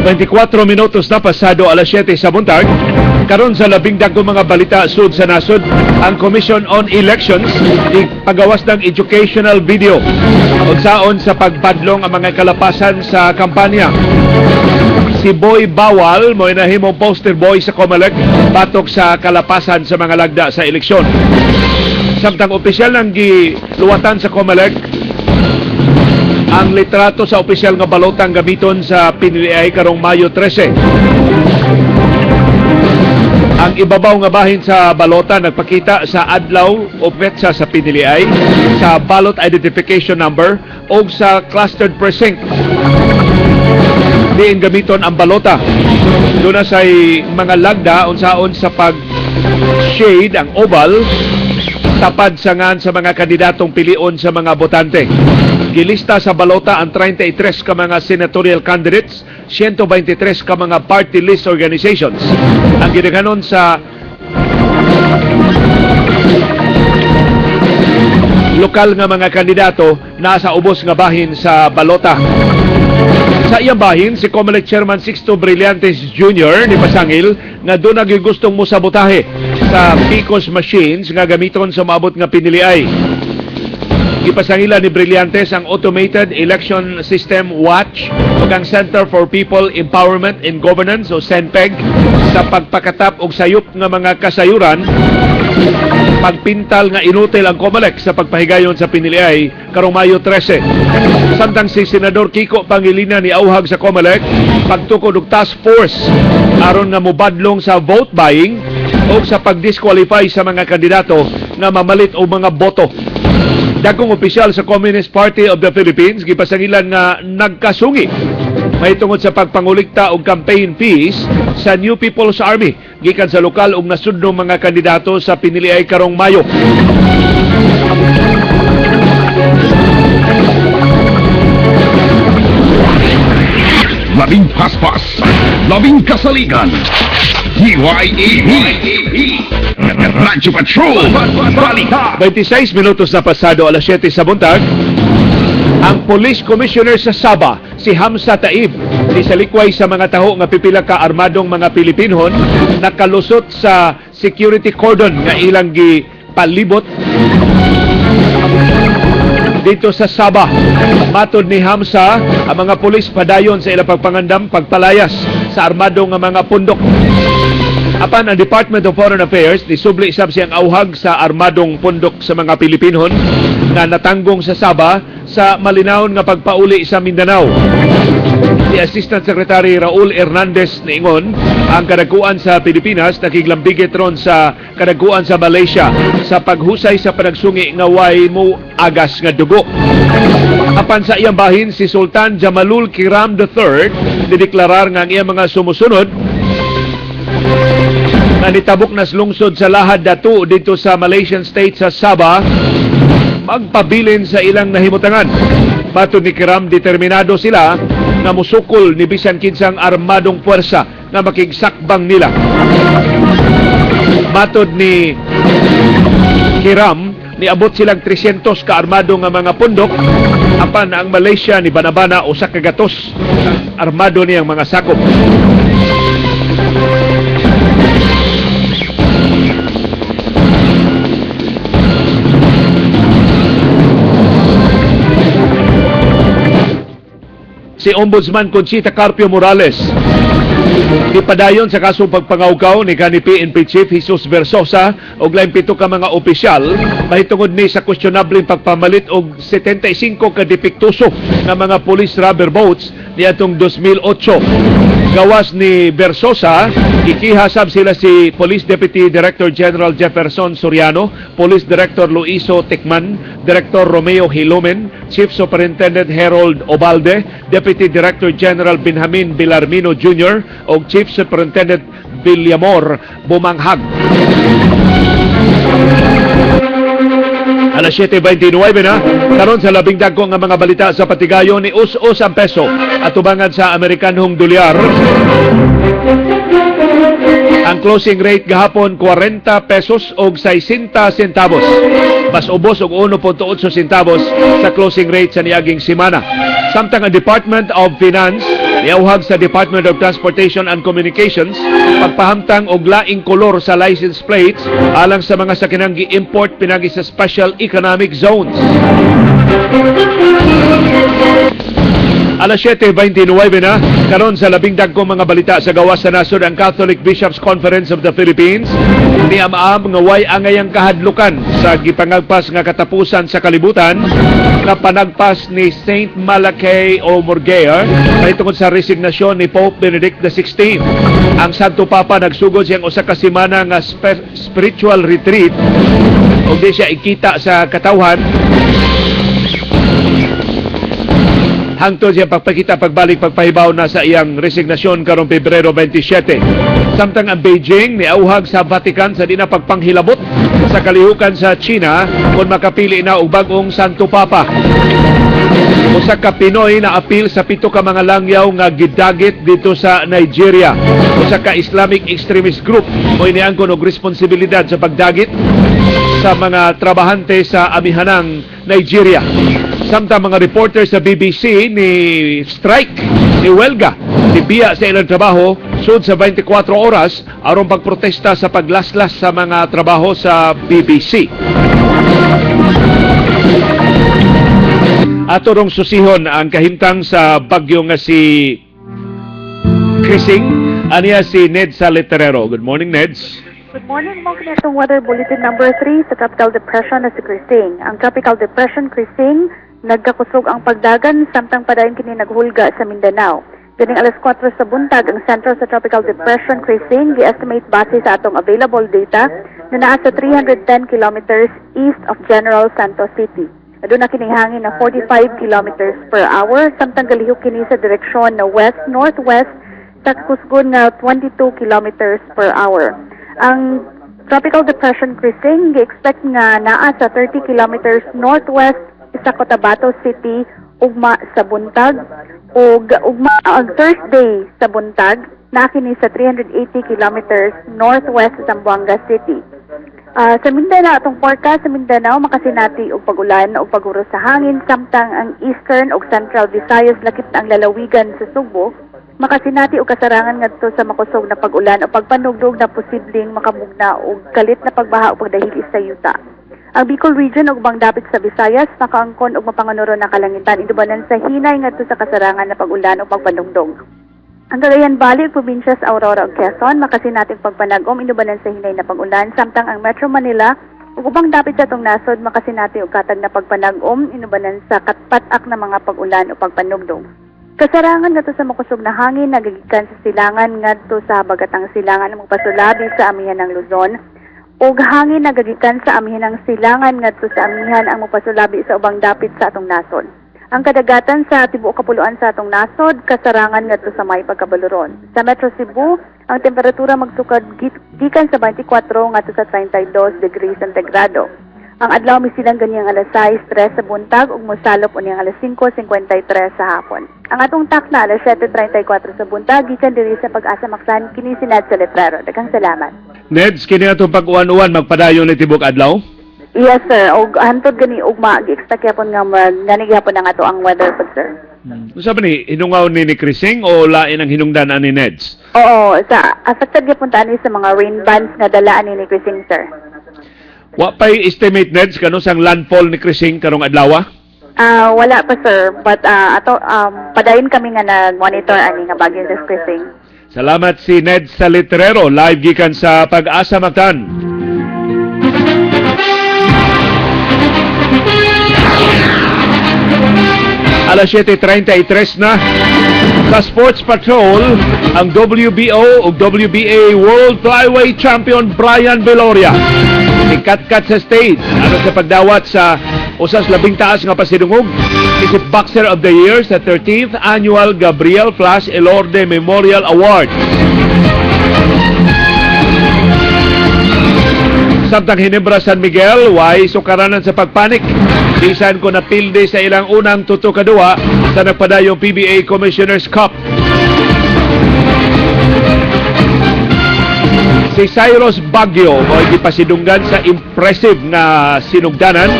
24 minutos na pasado alas 7 sa buntag. Karon sa labing dagkong mga balita sud sa nasod, ang Commission on Elections pagawas ng educational video unsaon sa pagpadlong ang mga kalapasan sa kampanya. Si Boy Bawal mo nahimong poster boy sa COMELEC batok sa kalapasan sa mga lagda sa eleksyon. Samtang opisyal ng giluwatan sa COMELEC ang litrato sa opisyal nga balotang gamiton sa piniliay karong Mayo 13. Ang ibabaw nga bahin sa balota nagpakita sa adlaw o petsa sa piniliay, sa ballot identification number o sa clustered precinct. Diin gamiton ang balota. Doon na say mga lagda unsaon sa pag shade ang oval tapad sa ngan sa mga kandidatong pilion sa mga botante. Gilista sa balota ang 33 ka mga senatorial candidates, 123 ka mga party list organizations. Ang gidaghanon sa lokal nga mga kandidato nasa ubos nga bahin sa balota. Sa iyang bahin, si COMELEC Chairman Sixto Brillantes Jr. ni Pasangil nga doon nagigustong mosabotahe sa PCOS machines nga gamiton sa maabot nga piniliay. Gipasangilan ni Brillantes ang Automated Election System Watch ug ang Center for People Empowerment in Governance o CENPEG sa pagpakatap og sayop nga mga kasayuran pagpintal nga inutil ang COMELEC sa pagpahigayon sa piniliay karong Mayo 13. Samtang si Senador Kiko Pangilinan ni auhag sa COMELEC pagtukod og task force aron nga mobadlong sa vote buying o sa pagdisqualify sa mga kandidato nga mamalit og mga boto. Dagkong opisyal sa Communist Party of the Philippines gipasangilan nga nagkasungi mahitungod sa pagpangulikta og campaign fees sa New People's Army gikan sa lokal ug nasudnong mga kandidato sa piniliay karong Mayo. Labing paspas, labing kasaligan. DYAB. Radyo Patrol. Balita. 26 minutos na pasado alas 7 sa buntag. Ang Police Commissioner sa Sabah, si Hamza Taib, nisalikway sa mga taho nga pipila ka armadong mga Pilipinhon nakalusot sa security cordon nga ilang gipalibot dito sa Sabah. Matod ni Hamza, ang mga pulis padayon sa ilang pagpangandam pagpalayas sa armado nga mga pundok. Apan ang Department of Foreign Affairs nisubli sab siyang auhag sa armadong pundok sa mga Pilipinhon nga natanggong sa Sabah sa malinawon nga pagpauli sa Mindanao. Si Assistant Secretary Raul Hernandez niingon ang kadaguan sa Pilipinas nakiglambigit ron sa kadaguan sa Malaysia sa paghusay sa panagsungi nga way mo agas nga dugo. Apan sa iyang bahin si Sultan Jamalul Kiram III dideklarar nga ang iyang mga sumusunod nga nitabok na lungsod sa Lahad Datu dito sa Malaysian state sa Sabah magpabilin sa ilang nahimutangan. Matod ni Kiram, determinado sila nga musukol ni bisan kinsang armadong puwersa nga makigsakbang nila. Matod ni Kiram, niabot silang 300 ka armado nga mga pundok apan ang Malaysia ni banabana usa ka gatos armado niyang mga sakop. Si Ombudsman Conchita Carpio Morales gipadayon sa kasong pagpangawkaw ni kanhi PNP Chief Jesus Versosa og laing pito ka mga opisyal mahitungod ni sa questionableng pagpamalit og 75 ka depektuso nga mga police rubber boats niadtong 2008. Gawas ni Versosa, gikihasab sila si Police Deputy Director General Jefferson Soriano, Police Director Luiso Tikman, Director Romeo Hilomen, Chief Superintendent Harold Obalde, Deputy Director General Benjamin Villarmino Jr. ug Chief Superintendent Villamor Bumanghag. Alas 7:29 na, karon sa labing dagko nga mga balita sa patigayon ni us-us ang peso at tubangan sa Amerikanhong dolyar. Ang closing rate gahapon 40 pesos og 60 centavos. Mas ubos og 1.8 centavos sa closing rate sa niaging semana. Samtang ang Department of Finance Niauhag sa Department of Transportation and Communications pagpahamtang og laing kolor sa license plates alang sa mga sakinang gi-import pinagi sa special economic zones. Alas 7:29 na, karon sa labing dagkong mga balita sa gawas sa nasod, ang Catholic Bishops Conference of the Philippines niam-am nga way angayang kahadlukan sa gipangagpas nga katapusan sa kalibutan nga panagpas ni Saint Malachi o Murguer mahitungod sa resignasyon ni Pope Benedict XVI. Ang Santo Papa nagsugod siyang usa ka semana nga spiritual retreat ug di siya ikita sa katawhan hangtod siya pagpakita pagbalik pagpahibaw na sa iyang resignasyon karong Pebrero 27. Samtang ang Beijing niauhag sa Vatican sa di na pagpanghilabot sa kalihukan sa China kung makapili na og bag-ong Santo Papa. Usa ka Pinoy na apil sa pito ka mga langyaw nga gidagit dito sa Nigeria. Usa ka Islamic extremist group mo niangkon og responsibilidad sa pagdagit sa mga trabahante sa amihanang Nigeria. Samtang mga reporter sa BBC ni strike, ni welga, ni biya sa ilang trabaho sud sa 24 oras aron pagprotesta sa paglaslas sa mga trabaho sa BBC. Ato rong susihon ang kahimtang sa bagyo nga si Crising. Aniya si Ned Saletrero. Good morning, Neds. Good morning, mga itong weather bulletin number 3 sa Tropical Depression na si Crising. Ang Tropical Depression Crising, nagkakusog ang pagdagan samtang padayon kini naghulga sa Mindanao. Ganing alas 4 sa buntag, ang sentro sa Tropical Depression Crising gi-estimate base sa atong available data na naa sa 310 kilometers east of General Santos City. Aduna kining hangin na 45 kilometers per hour samtang galihok kini sa direksyon na west-northwest sa kusgon nga 22 kilometers per hour. Ang Tropical Depression Crising gi-expect nga naa sa 30 kilometers northwest sa Cotabato City ugma sa buntag ug ugma ang Thursday sa buntag naa kini sa 380 kilometers northwest sa Zamboanga City. Sa Mindanao, atong forecast sa Mindanao, makasinati og pag-ulan o pag-uros sa hangin samtang ang eastern ug central Visayas lakip na ang lalawigan sa Sugbo makasinati og kasarangan ngadto sa makusog na pag-ulan o pagpanugdog na posibleng makamugna og kalit na pagbaha o pagdahili sa yuta. Ang Bicol region ug ubang dapit sa Visayas makaangkon og mapanganoro na kalangitan inubanan sa hinay ngadto sa kasarangan na pag-ulan o pagpanugdog. Ang Cagayan Valley ug probinsya sa Aurora ug Quezon makasinati og pagpanag-om inubanan sa hinay na pag-ulan samtang ang Metro Manila ug ubang dapit sa atong nasod makasinati og katag na pagpanag-om inubanan sa katpat-ak na mga pag-ulan o pagpanugdog. Kasarangan ngadto sa makusog na hangin nagagikan sa silangan ngadto sa bagatang silangan ang magpasulabi sa amihan ng Luzon ug hangin nagagikan sa amihan ng silangan ngadto sa amihan ang mopasulabi sa ubang dapit sa atong nasod. Ang kadagatan sa tibuok kapuluan sa atong nasod kasarangan ngadto sa may pagkabaluron. Sa Metro Cebu, ang temperatura magsukad gikan sa 24 ngadto sa 32 degrees centigrado. Ang adlaw misilang ganiyang alas 6:03 sa buntag ug mosalop unyang alas 5:53 sa hapon. Ang atong takna alas 7:34 sa buntag gikan diri sa Pag-asa Mactan, kini si Ned Saletrero. Daghang salamat. Neds, kini atong pag-uwan-uwan magpadayon ni tibok adlaw? Yes, sir. Og hantod gani ugma gi-expect gyapon nga mag ngani gyapon ang ato ang weather pod, sir. Unsa ba ni hinungaw ni Crising o lain ang hinungdan ani, Neds? Oo, sa affected gyapon ta ani sa mga rain bands nga dala ani ni Crising, sir. Wa pay estimate, Neds, kanus-ang landfall ni Crising karong adlaw? Wala pa, sir, but ato padayon kami nga nag-monitor ani nga bagyo sa Crising. Salamat si Ned Salitrero, live gikan sa Pag-asa Mactan. Alas 7:33 na. Sa Sports Patrol, ang WBO ug WBA World Flyweight Champion Brian Viloria nikatkat sa stage aron sa pagdawat sa usas labing taas nga pasidungog isip Boxer of the Year sa 13th Annual Gabriel Flash Elorde Memorial Award. Samtang Ginebra San Miguel, way sukaranan sa pagpanik. Bisan ko napilde sa ilang unang tuto kadua sa nagpadayong PBA Commissioner's Cup. Si Cyrus Baguio mo'y gipasidunggan sa impressive nga sinugdanan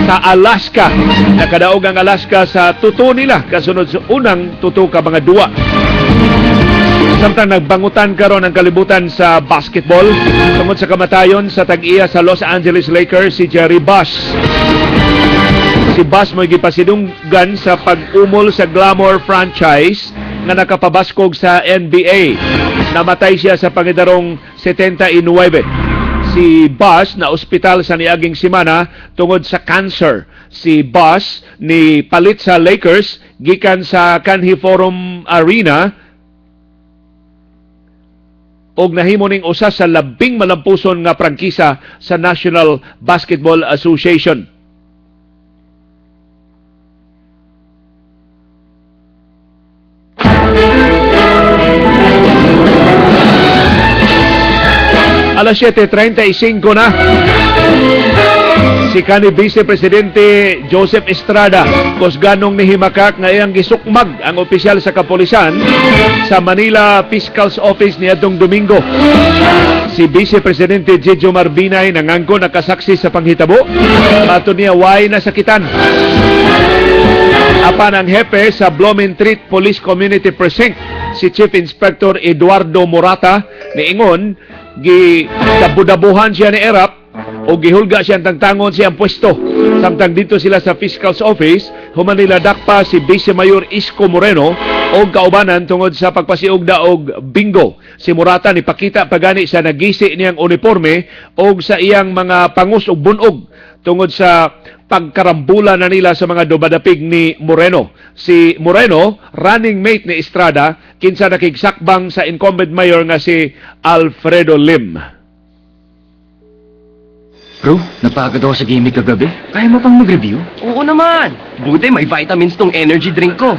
sa Alaska. Nakadaog ang Alaska sa tuto nila kasunod sa unang tuto ka mga duwa. Samtang nagbangutan karon ang kalibutan sa basketball tungod sa kamatayon sa tag-iya sa Los Angeles Lakers, si Jerry Buss. Si Buss mo'y gipasidunggan sa pag-umol sa Glamour franchise nga nakapabaskog sa NBA. Namatay siya sa pangidarong 79. Si Buss na ospital sa niaging semana tungod sa cancer. Si Buss ni palit sa Lakers gikan sa Kanhi Forum Arena og nahimo ning usa sa labing malampuson nga prangkisa sa National Basketball Association. Alas 7:35 na. Si kanhi Vice Presidente Joseph Estrada kusganong nihimakak nga iyang gisukmag ang opisyal sa kapolisan sa Manila Fiscal's Office niadtong Domingo. Si Vice Presidente Jejomar Binay nangangko nakasaksi sa panghitabo. Matod niya, way nasakitan. Apan ang hepe sa Blumentritt Police Community Precinct, si Chief Inspector Eduardo Morata, niingon gi dabudabuhan siya ni Erap o gihulga siya ang tangtangon siyang pwesto. Samtang dito sila sa Fiscal's Office, human nila dakpa si Vice Mayor Isko Moreno o kaubanan tungod sa pagpasiugda og bingo. Si Morata nipakita pagani sa nagisi niyang uniforme og sa iyang mga pangus og bunog tungod sa pagkarambula na nila sa mga dumadapig ni Moreno. Si Moreno, running mate ni Estrada, kinsa nakigsakbang sa incumbent mayor nga si Alfredo Lim. Bro, napagod ako sa gimmick kagabi. Kaya mo pang mag-review? Oo naman. Buti may vitamins tong energy drink ko.